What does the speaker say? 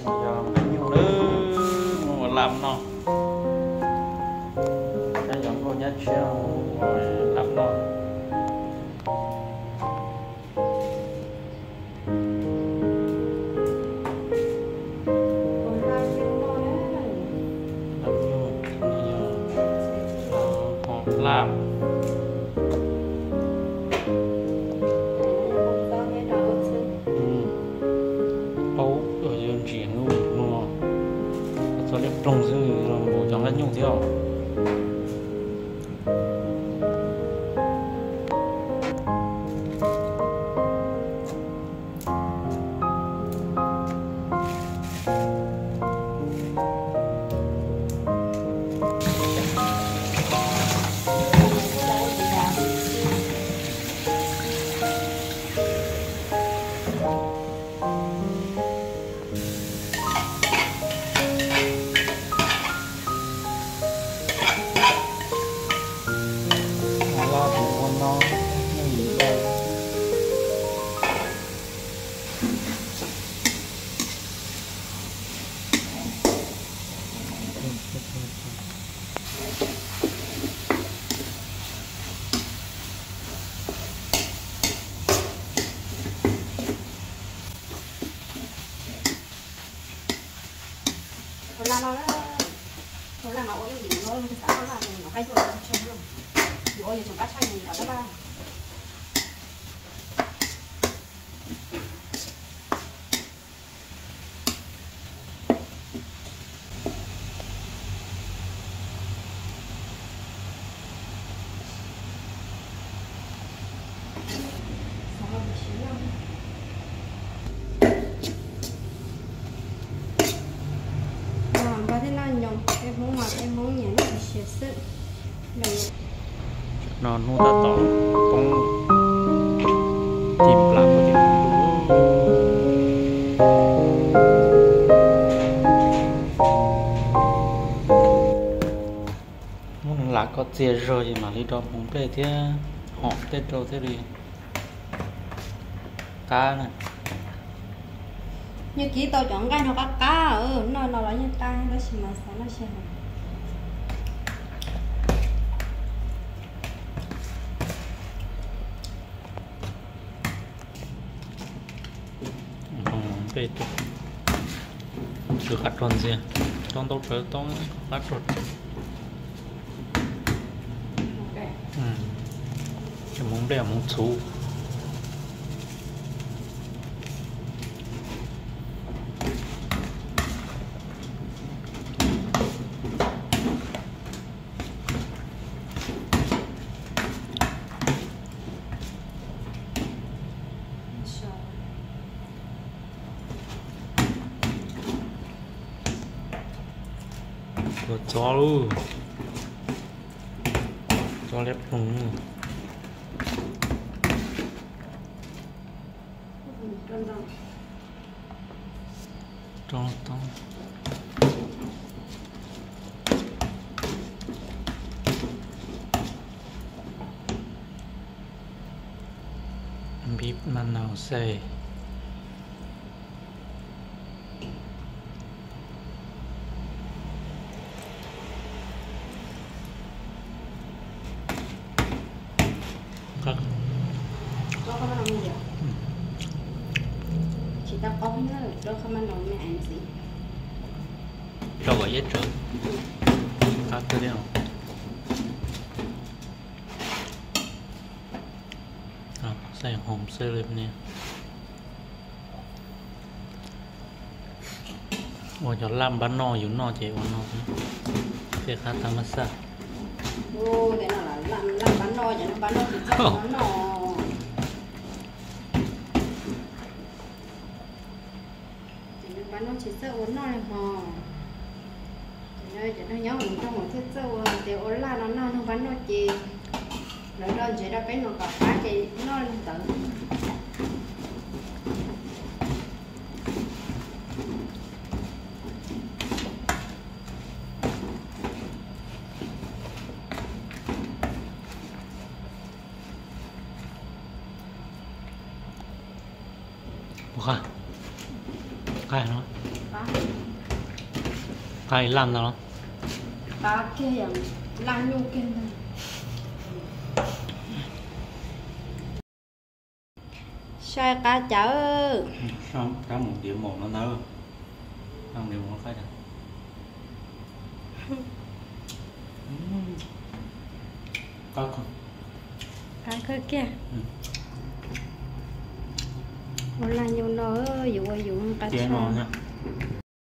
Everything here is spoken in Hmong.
Yog nyuj lawm, muab ua laj noj. Nyab yog nkauj nyab tshiab ua laj noj. Laj nyuj, ho laj. Paub yuav ntsim lub mos, txog liab ploog xwb, npaum cov laj nyuj thiab. Ua laj no, ua laj no ua ib dim no xav ua laj no qaib yuaj tsawg, yuav ua yus tseem qab tshaj yus tom laj laj. Npaj thiab noj nyoos, peb Hmoob mas peb Hmoob nyiam noj siav xwb. No hnub tab tom poob ci nplas puag tim hmoov. Muab nws lam kom txias zog ces mam li rau hmoov nplej thiab hom tej rau thiaj li qab na. Yog kib tau cov nqaij no qab qab, noj no los yeej qab tab sis mas xav noj sij hawm. Npej, tsw qab rog ntxiag, rau ntau tsawv tau qab rog. Hmoov nplej hmoov txhuv. Tua txob lauj, txob liab ploog. Rau tau. Npib mas nau xej. Rau kom iab tsawv. Qab kawg li os. Xaj hoom xwb li ne. Ua cov laj npab noj yus noj ces ua no thiaj qab tag mab xaj. Laj npab noj, cov npab noj tsis txawj ua noj. Cov npab noj tsis txawj ua noj li hos. Cov neeg nyob hauv nroog thiaj txawj ua, tias ua laj no noj npab noj ces lawv rau ntsev rau peb noj kom qab ces noj li ntawd. Ua qab, qab no. Qab laj ntag los? Qab kiag, laj nyuj kiag ntag. Saib qab cawv. Qab mus diav maum no ntag. Qab mus diav maum qab cawv. Qab kawg kiag. Ua laj nyuj no, yus ua yus qab tshaj.